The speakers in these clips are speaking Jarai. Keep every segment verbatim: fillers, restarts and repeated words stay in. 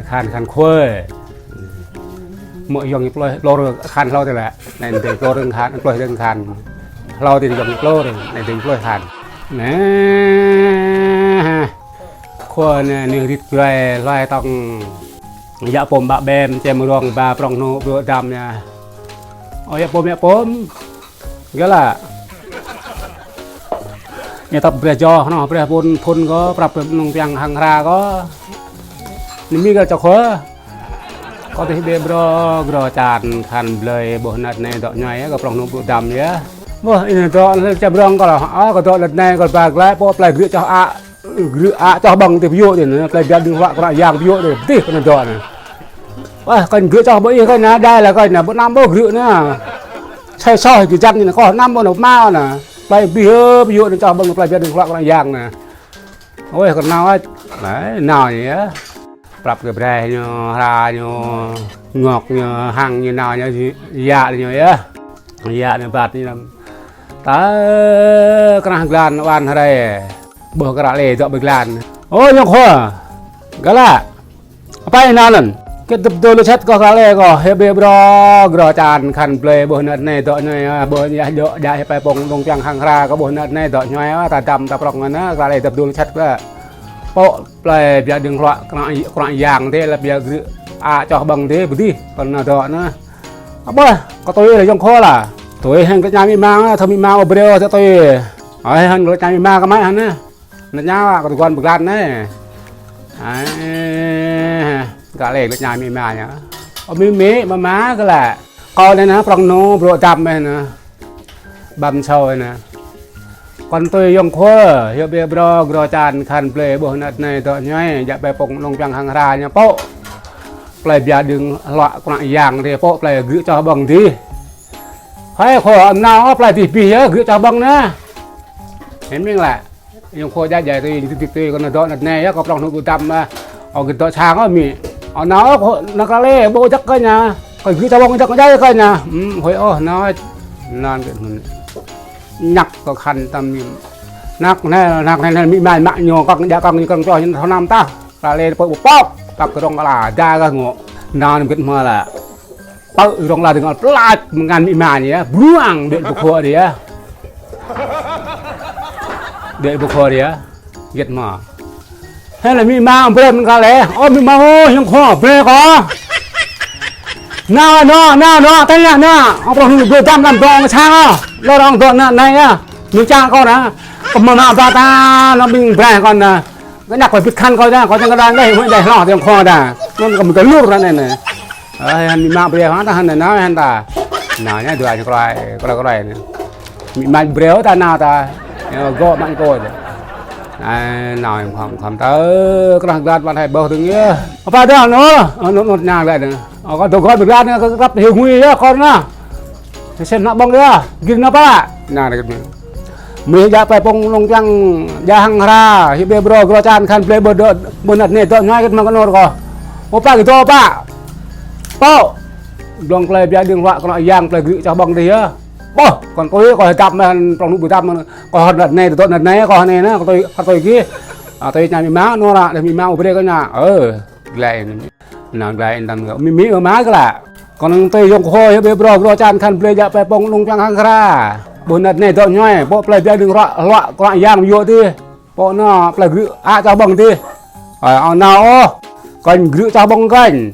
Khăn, khăn khuê. Mơ̆ yŏng ñu plơi, plơi rơ khăn hlâo tê lĕ. Anai tê plơi rơ khăn, plơi rơ khăn. Hlâo tê yŏng ñu plơi rơ, anai tê plơi khăn. Nê. Khuê anai, anai rit brơi, hloi tŏng. Yă pôm ƀă ƀem, čem rong ba prŏng hnu, bruă dăm anai. Ơ, yă pôm, yă pôm. Gơ̆ lă. Ñu tŏp brơi joh, noh, brơi phun, phun kơ, prăp nung piăng hăng hra kơ. Ñu mĭn gơ̆ čŏk hơ. Kơ tih bê brô, grô čan, khăn blơi, ƀuh năt anai dŏ ñuai, kơ prŏng hnu bruă dăm yơh. Ƀuh, anai dŏ, čem rong kơ lă, ơ, kơ dŏ năt anai, kơ ba glai, pô plơi grư̆ čoh ă. Grư̆ ă čoh ƀơ̆ng tih pơyŭ tih anai, plơi biă đưm hloă kră yang pơyŭ tih, pơnăn dŏ anai. Wah, kơnh grư̆ čoh ƀơ̆ng ih kơnh anai, đai lă kơnh anai, ƀu năm ƀu grư̆ anai. Sai soh kơ jăn anai, kơ năm ƀu năm ma anai. Plơi bih ơ, pơyŭ anai čoh ƀơ̆ng plơi biă đưm hloă kră yang anai. Ôi, kơnao ăt. Anai, nao anai yơh. Prăp kơ brơi ñu, hra ñu, ngŏk ñu, hăng ñu, nao ñu, yă ñu yơh. Yă ñu ƀat ñu lăm. Tơ krah glan wan hrơi. Ƀuh kră lê dŏ ƀơi glan. Ơ, yŏng khua. Gơ̆ lă. Apa anai anŭn? Kơ dŭp dôl sĕt kơ kră lê kơ. Hê bê brô, grô čan khăn blơi ƀuh năt anai dŏ ñuai, ƀuh yă dŏ, dŏ hê pai pông nung piăng hăng hra kơ ƀuh năt anai dŏ ñuai, ta dăm ta prŏng anai, kră lê dŭp dôl sĕt kơ. Pô plơi biă đưm hloă, kră, kră yang tih lă biă grư̆ ă čoh ƀơ̆ng tih, pơdih, kơnao dŏ anai. Ƀuh, kơ tui lă yŏng khua lă. Tui hăng kơ ñu mĭn ma, thâo mĭn ma ƀu brơi tui. Ơi, hăng kơ ñu mĭn ma kơ mai hăng anai. Anai ñu, kơ tơguan pơglan anai. Ơi, kơ lĕ kơ ñu mĭn ma ñu. Ơ, mĭn mĭn, ma ma kơ lă. Kâo anai anai, prŏng hnu, bruă dăm anai anai. Ƀăm sâu anai. Kơ tui yŏng khua, hê bê brô, grô čan, khăn blơi, ƀuh năt anai dŏ ñuai, djă pai pông nung piăng hăng hra ñu pô. Plơi biă đưm hloă kră yang tih pô, plơi grư̆ čoh ƀơ̆ng tih. Hơi khua, anai nao, plơi tih bih yơh, grư̆ čoh ƀơ̆ng anai. Hơmĭn lă. Yŏng khua djai djai tui, tui, tui, tui, kơ anai dŏ năt anai yơh, kơ prŏng hnu ƀu dăm, ơ, ơ, git dŏ sang ơ mĭn. Ơ, nao, ơ, khua, nao kră lê, ƀu djăk kơ ñu. Kơ gư̆ čoh ƀơ̆ng djăk djai kơ ñu. Hm, hơi, ơ, nao, nao, ñăk kơ khăn tăm mĭn. Năk anai, năk anai, anai, mĭn ma, mă ñu, kăng djă kăng ñu, kăng čoh ñu, thâo năm tah. Kră lê pơ̆ ƀu pŏk, păk kơ rŏng kơ la, djă kơ ngŏ. Nao anai git hmâo lă. Pơ̆ rŏng la dơ̆ng plat mơngăn mĭn ma ñu yơh, bruă ang đuaĭ pơkhua đĭ yơh. Đuaĭ pơkhua đĭ yơh. Git hmâo. Hê lă mĭn ma brơi mơngăn lĕ. Ơ mĭn ma ơi, yŏng khua brơi kơ. Nao nao nao nao, tơña nao. Ơ prŏng hnu bruă dăm lăm dŏ sang ơ. Lơ rŏng dŏ anai anai yơh. Mĭn čang kơ anai. Kơ mă mă ba ta, nao mĭn brơi kơ anai. Kơ ñu kơ bĭt khăn kơ anai, kơ čang kơ anai, anai, anai, hloh, yŏng khua anai. Anŭn kơ mĭn kơ lur anai anai. Ơ, hăng mĭn ma brơi hăng ta, hăng anai, hăng ta. Anai ñu dua ñu krơi, krơi, krơi anai. Mĭn ma brơi ta nao ta. Yơh, gŏ mă kơ anai. Anai, nao khŏm, khŏm tơ, krah glan ƀăn hai ƀơ̆ dơ̆ng yơh. Apa dah, anŭn, anŭn, anŭn, anai lĕ anai. Ơ, kơ dŏ glan, glan anai, kơ krăp hyu ngui yơh, kơ anai. Sĕ sĕ nao ƀơ̆ng yơh, git nao pă. Anai, anai, anai. Mơ̆ djă pai pông nung piăng, djă hăng hra, hê bê brô, grô čan, khăn blơi ƀuh dŏ, ƀuh năt anai dŏ ñuai git hmâo kơ anŭn kơ. Ơ pă git dŏ pă. Pô. Glông plơi biă đưm hloă kră yang plơi grư̆ čoh ƀơ̆ng tih yơh. Ƀuh, kơ tui kơ hơdăp mơ̆n, prŏng hnu ƀu dăm mơ̆n, kơ hơdăp năt anai, dŏ năt anai, kơ anai anai, kơ tui, kơ tui gih. Ơ, tui ñu mĭn ma, anŭn ră, đah mĭn ma ƀu brơi kơ ñu. Ơ, glai anai. Nao glai anai tăm gơ̆. Mĭn mĭn ơ ma kơ lă. Kơ anŭn tui yŏng khua hê bê brô grô čan khăn blơi djă pai pông nung piăng hăng hra. Ƀuh năt anai dŏ ñuai, pô plơi biă đưm hloă, hloă kră yang pơyŭ tih. Pô nao plơi grư̆ ă čoh ƀơ̆ng tih. Ơ, ơ nao ôh. Kơnh grư̆ čoh ƀơ̆ng kơnh.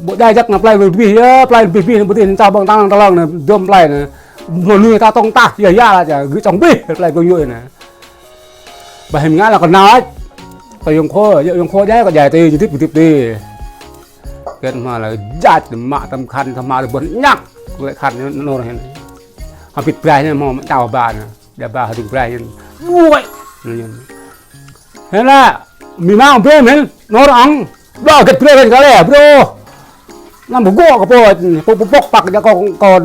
Ƀu djai djăk nao plơi bih bih yơh, plơi bih bih pơdih čoh ƀơ̆ng tơlăng tơlăng anai, dŏm plơi anai. Mơnuih ta tong tah, yơh yă lă čă, grư̆ čoh bih, plơi pơyŭ anai. Ƀă hĭ mơngă lă kơ nao ăt. Kơ yŏng khua, yŏng khua djai, kơ djai tih, ñu tip, ñu tip tih. Git hmâo lă jăč, mă tăm khăn, tăm mă tăm ƀơ̆n ñăk. Lĕ khăn ñu nor hĭn. Hăng bĭt brơi ñu hmâo čao ba anai. Djă ba hơding brơi hĭn. Ƀuai. Hĭn lă, mĭn ma brơi hĭn, nor ang. Ƀă git brơi hĭn kơ lĕ, brơi. Anăm pơgŏ kơ pô, pô, pô, pŏk păk djă kơ, kơ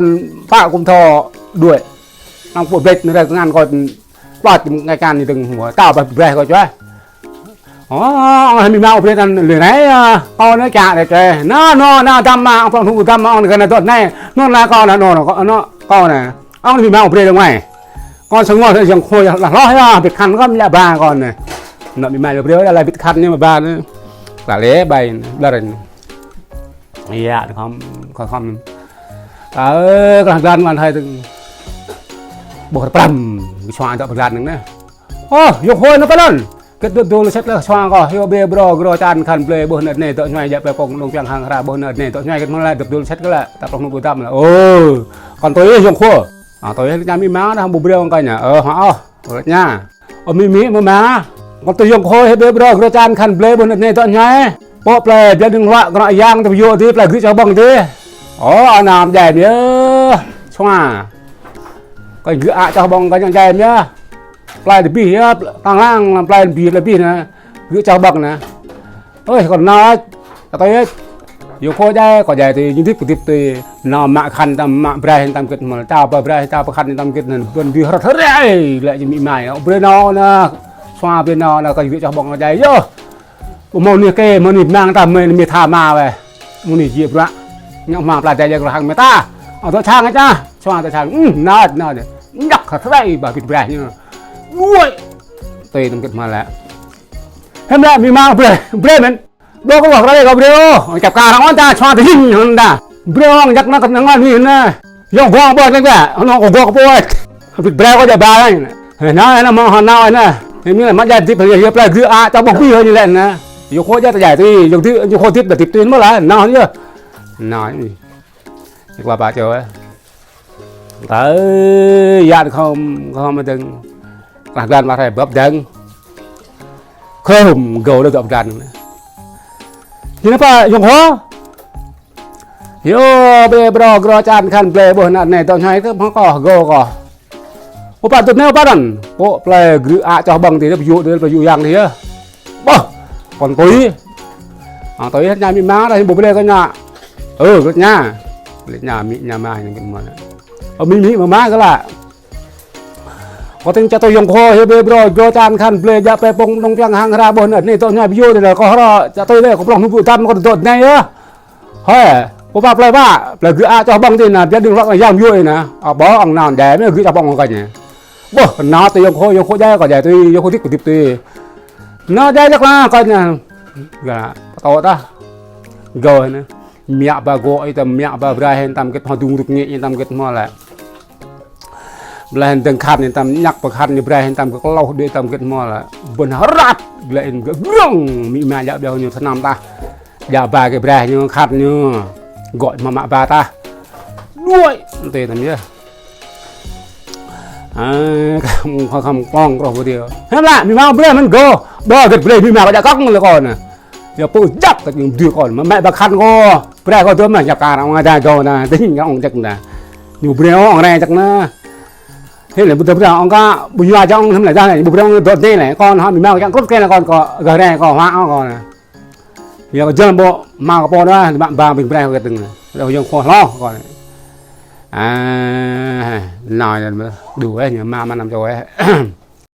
pă kŭm thâo đuaĭ. Anăm pô bĕt anai kơ ngăn kơ Pơt ngai kan ñu dơ̆ng hmua, tao ƀă brơi kơ čuai. Ơ, ơ, mĭn ma brơi anŭn lĕ anai, ơ, kâo anai čă lĕ čuai. Nao, nao, nao, dăm mă, prŏng hnu dăm mă, ong anai kơ anai dŏ anai. Nao, nao, kâo nao, nao, nao, kâo nao. Ong mĭn ma brơi dơ̆ng mai. Kâo sơngơ̆ yơ̆ng khua hloh yơh, bĭt khăn kâo mă lĕ ba kâo anai. Nao mĭn ma brơi lĕ bĭt khăn ñu mă ba anai. Ta lĕ ƀai, ƀlŏr. Ia, khŏm, khŏm, khŏm. Ta ơi, klah glan man hai tưng. Ƀuh rơprăm, kơ sua dŏ pơglan nưng nê. Ơ, yŏng hôi nă pơlŏn. Kĕt dŏ dul sĕt lĕ sua kơ, hyu bê brô, grô čan khan blê, ƀuh nă nê dŏ ñuai, djă plơi pong nung piang hăng hra, ƀuh nă nê dŏ ñuai, kĕt mơ̆ lĕ dŏ dul sĕt kơ lĕ, ta plŏh nung ƀu dăm lĕ. Ơ, kăn tui yŏng hôi. A, tui yŏng hôi ñu mĭ ma đah, ƀu brê ong kơ ñu. Ơ, hă, ơ, ơ, ñu. Ơ, mĭ mĭ mơ̆ ma. Kăn tui yŏng hôi hĕ bê brô, grô čan khan blê, ƀuh nă nê dŏ ñuai. Pŏk plơi, biă đing hluă, kơnơ̆ng yang, tơpơyŭ dih, plơi gư̆ čoh ƀơ̆ng dih. Ơ, anăm djai mơ̆. Sua. Kơ gư̆ a čoh ƀơ̆ng, kơ ñu djai mơ̆. Plơi tơbih yơh, tang lang, plơi tơbih, plơi tơbih nă. Gư̆ čoh ƀơ̆ng nă. Ơi, kơ nao, kơ tui yơh. Yŏng hôi djai, kơ djai tui, ñu dip, kơ dip tui. Nao mă khan tam, mă brai tam kĕt mơ̆. Čao pơ brai, čao pơ khan tam kĕt nă. Bơ̆n dih hrăt hrĕ, lĕ ñu mĭ ma. Ơ, brê nao nă. Sua brê nao nă, kơ gư̆ čoh ƀơ̆ng djai yơh. Ơ, mơ̆ anai kĕ, mơ̆ anai mơ̆ng ta mơ̆, mơ̆ tha ma weh. Mơ̆ anai jĕ bruă. Ngă ma plơi djai jĕ kơ hăng mơ̆ ta. Ơ, dŏ čang ča. Sua dŏ čang. Ưm, nao, nao. Ñăk hrăt hrĕ, ƀă bit brai ñu. Ui. Tui tam kĕt mơ̆ lĕ. Hơm lĕ, mĭ ma brê, brê mơ̆n. Đô kơ wah rơi kơ brê ôh, čăp kơ arăng ôn ta, čua tơ jing hơn ta. Brê ong jak nă kơ nă ngon ni nă. Yŏng gong ƀơ̆t lĕ ƀă, hơnŏng kơ gong kơ ƀơ̆t. Hơbit brê kơ djă ba lĕ. Hê nao, hê nao mơ̆ng hơnao nă. Hê mĭ lĕ mă djai dip hê yơh plơi gư̆ a, čoh ƀơ̆ng ƀi hê ñu lĕ nă. Yŏng hôi djai ta djai tui, yŏng dip, yŏng hôi dip ta dip tui mơ̆ lĕ, nao yơh. Nao ni. Ñu kơ ƀă čô ơ. Tơ, yă khŏm, khŏm mơdơ̆ng. Klah glan mă hrơi bưp dơ̆ng. Khŏm gô lơ dŏ pơglan. Ñu nă pă yŏng hôi. Hyu bê brô grô čan khan blê ƀuh nă nê dŏ ñuai kơ mơ̆ kơ gô kơ. Ơ pă dŏ nê pă đăn. Pŏk plơi gư̆ a čoh ƀơ̆ng dih, tơpơyŭ dih, tơpơyŭ yang dih yơh. Ƀuh. Kăn tui. A, tui yơh ñu mĭ ma đah, ƀu brê kơ ñu. Ơ, kơ ñu. Lĕ ñu mĭ ñu ma ñu kĕt mơ̆. Ơ, mĭ mĭ mơ̆ ma kơ lă. Kơ tơ̆ng ča tui yŏng hôi, hyu bê brô, grô čan khan blê, djă plơi pong nung piang hăng hra ƀuh nă nê dŏ ñuai pơyŭ dih lĕ, kơ hra, ča tui lĕ, kơ plŏh nung ƀu dăm kơ dŏ nê yơh. Hơi, pô pă plơi pă, plơi gư̆ a čoh ƀơ̆ng dih nă, biă đing hluă kơ yang yui nă. A, ƀơ̆ng nao djai mơ̆ gư̆ čoh ƀơ̆ng kơ ñu. Ƀuh, nao tui yŏng hôi, yŏng hôi djai kơ djai tui, yŏng hôi dip kơ dip tui. Nao djai lăk la kơ ñu. Gơ̆, pơtô tah. Gơ̆ nă. Mă ba gŏ, ih tam mă ba brai hên tam kĕt hơdung ruk ngĕ, ih tam kĕt mơ̆ lĕ. Blai hên dơ̆ng khan ih tam ñăk pơ khan ñu brai hên tam kĕt klâo đuaĭ tam kĕt mơ̆ lĕ. Bơ̆n hrăt, blai hên gơ̆ grŏng, mĭ ma djă ƀiă ñu tơnăm tah. Djă ba kĕ brai ñu khan ñu. Gŏ mă mă ba tah. Đuaĭ, tui tam yơh. A, khŏm, khŏm, khŏm kông kơroh ƀu dih. Hơm lă, mĭ ma brai mơ̆n gơ̆. Ƀơ gĕt brai mĭ ma kơ djă kŏng lĕ kơ nă. Yua pô jăk kơ ñu dui kơ mă mă ba khan kơ. Brai kơ dua mă jăk kơ arăng ong dai dô nă, tơhing ong jăk nă. Ñu brai ong rai jăk nă. Hĭ lĕ ƀu dơ̆ brai ong kơ, ƀu yua jăk ong hơm lĕ dah nă, ƀu brai ong dŏ dê lĕ, kơ hă mĭ ma kơ jăk krŭt kơ nă kơ, kơ gah rai kơ hua ong kơ nă. Yua kơ jơlan ƀu ma kơ pô đa, mă ba ƀing brai kơ kơtưng nă. Lĕ yua khua hloh kơ nă. A, nao nă, đu ơ, ñu ma mă năm čô ơ.